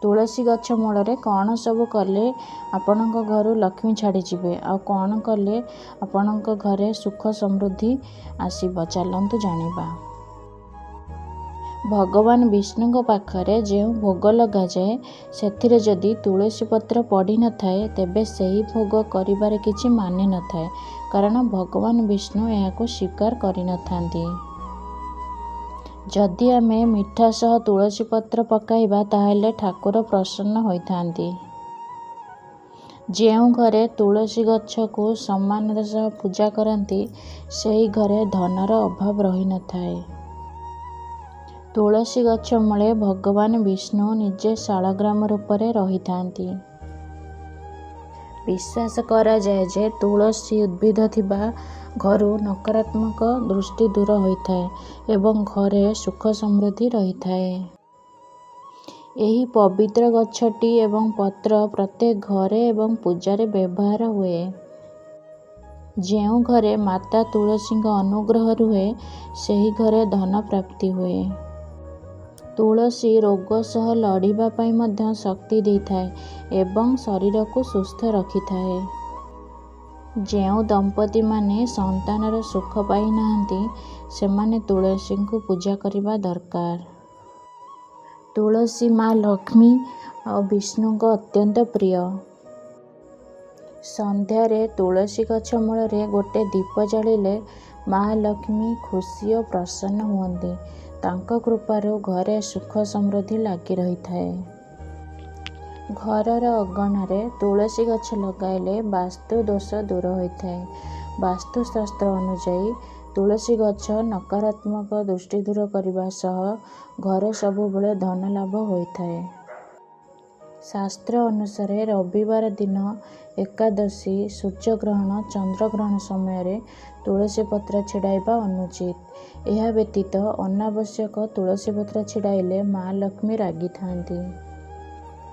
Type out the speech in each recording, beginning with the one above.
ତୁଳସୀ ଗଛ ମୂଳରେ କ'ଣ ସବୁ କଲେ ଆପଣଙ୍କ ଘରୁ ଲକ୍ଷ୍ମୀ ଛାଡ଼ିଯିବେ, ଆଉ କ'ଣ କଲେ ଆପଣଙ୍କ ଘରେ ସୁଖ ସମୃଦ୍ଧି ଆସିବ, ଚାଲନ୍ତୁ ଜାଣିବା। ଭଗବାନ ବିଷ୍ଣୁଙ୍କ ପାଖରେ ଯେଉଁ ଭୋଗ ଲଗାଯାଏ, ସେଥିରେ ଯଦି ତୁଳସୀ ପତ୍ର ପଡ଼ିନଥାଏ, ତେବେ ସେହି ଭୋଗ କରିବାରେ କିଛି ମାନେ ନଥାଏ, କାରଣ ଭଗବାନ ବିଷ୍ଣୁ ଏହାକୁ ସ୍ୱୀକାର କରିନଥାନ୍ତି। ଯଦି ଆମେ ମିଠା ସହ ତୁଳସୀ ପତ୍ର ପକାଇବା, ତାହେଲେ ଠାକୁର ପ୍ରସନ୍ନ ହୋଇଥାନ୍ତି। ଯେଉଁ ଘରେ ତୁଳସୀ ଗଛକୁ ସମ୍ମାନର ସହ ପୂଜା କରନ୍ତି, ସେହି ଘରେ ଧନର ଅଭାବ ରହିନଥାଏ। ତୁଳସୀ ଗଛ ମୂଳେ ଭଗବାନ ବିଷ୍ଣୁ ନିଜେ ଶାଳଗ୍ରାମ ରୂପରେ ରହିଥାନ୍ତି। ବିଶ୍ୱାସ କରାଯାଏ ଯେ ତୁଳସୀ ଉଦ୍ଭିଦ ଥିବା ଘରୁ ନକାରାତ୍ମକ ଦୃଷ୍ଟି ଦୂର ହୋଇଥାଏ ଏବଂ ଘରେ ସୁଖ ସମୃଦ୍ଧି ରହିଥାଏ। ଏହି ପବିତ୍ର ଗଛଟି ଏବଂ ପତ୍ର ପ୍ରତ୍ୟେକ ଘରେ ଏବଂ ପୂଜାରେ ବ୍ୟବହାର ହୁଏ। ଯେଉଁ ଘରେ ମାତା ତୁଳସୀଙ୍କ ଅନୁଗ୍ରହ ରୁହେ, ସେହି ଘରେ ଧନ ପ୍ରାପ୍ତି ହୁଏ। ତୁଳସୀ ରୋଗ ସହ ଲଢ଼ିବା ପାଇଁ ମଧ୍ୟ ଶକ୍ତି ଦେଇଥାଏ ଏବଂ ଶରୀରକୁ ସୁସ୍ଥ ରଖିଥାଏ। ଯେଉଁ ଦମ୍ପତିମାନେ ସନ୍ତାନର ସୁଖ ପାଇନାହାନ୍ତି, ସେମାନେ ତୁଳସୀଙ୍କୁ ପୂଜା କରିବା ଦରକାର। ତୁଳସୀ ମା ଲକ୍ଷ୍ମୀ ଆଉ ବିଷ୍ଣୁଙ୍କ ଅତ୍ୟନ୍ତ ପ୍ରିୟ। ସନ୍ଧ୍ୟାରେ ତୁଳସୀ ଗଛ ମୂଳରେ ଗୋଟେ ଦୀପ ଜାଳିଲେ ମା ଲକ୍ଷ୍ମୀ ଖୁସି ଓ ପ୍ରସନ୍ନ ହୁଅନ୍ତି। ତାଙ୍କ କୃପାରୁ ଘରେ ସୁଖ ସମୃଦ୍ଧି ଲାଗି ରହିଥାଏ। ଘରର ଅଗଣାରେ ତୁଳସୀ ଗଛ ଲଗାଇଲେ ବାସ୍ତୁ ଦୋଷ ଦୂର ହୋଇଥାଏ। ବାସ୍ତୁଶାସ୍ତ୍ର ଅନୁଯାୟୀ ତୁଳସୀ ଗଛ ନକାରାତ୍ମକ ଦୃଷ୍ଟି ଦୂର କରିବା ସହ ଘରେ ସବୁବେଳେ ଧନ ଲାଭ ହୋଇଥାଏ। ଶାସ୍ତ୍ର ଅନୁସାରେ ରବିବାର ଦିନ, ଏକାଦଶୀ, ସୂର୍ଯ୍ୟଗ୍ରହଣ, ଚନ୍ଦ୍ରଗ୍ରହଣ ସମୟରେ ତୁଳସୀ ପତ୍ର ଛିଡ଼ାଇବା ଅନୁଚିତ। ଏହା ବ୍ୟତୀତ ଅନାବଶ୍ୟକ ତୁଳସୀ ପତ୍ର ଛିଡ଼ାଇଲେ ମା ଲକ୍ଷ୍ମୀ ରାଗିଥାନ୍ତି।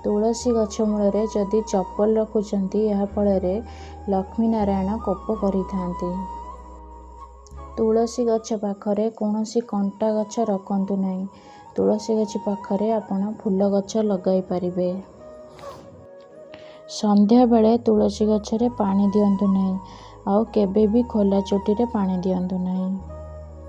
ତୁଳସୀ ଗଛ ମୂଳରେ ଯଦି ଚପଲ ରଖୁଛନ୍ତି, ଏହା ଫଳରେ ଲକ୍ଷ୍ମୀ ନାରାୟଣ କୋପ କରିଥାନ୍ତି। ତୁଳସୀ ଗଛ ପାଖରେ କୌଣସି କଣ୍ଟା ଗଛ ରଖନ୍ତୁ ନାହିଁ। ତୁଳସୀ ଗଛ ପାଖରେ ଆପଣ ଫୁଲ ଗଛ ଲଗାଇ ପାରିବେ। ସନ୍ଧ୍ୟାବେଳେ ତୁଳସୀ ଗଛରେ ପାଣି ଦିଅନ୍ତୁ ନାହିଁ, ଆଉ କେବେ ବି ଖୋଲା ଚୁଟିରେ ପାଣି ଦିଅନ୍ତୁ ନାହିଁ।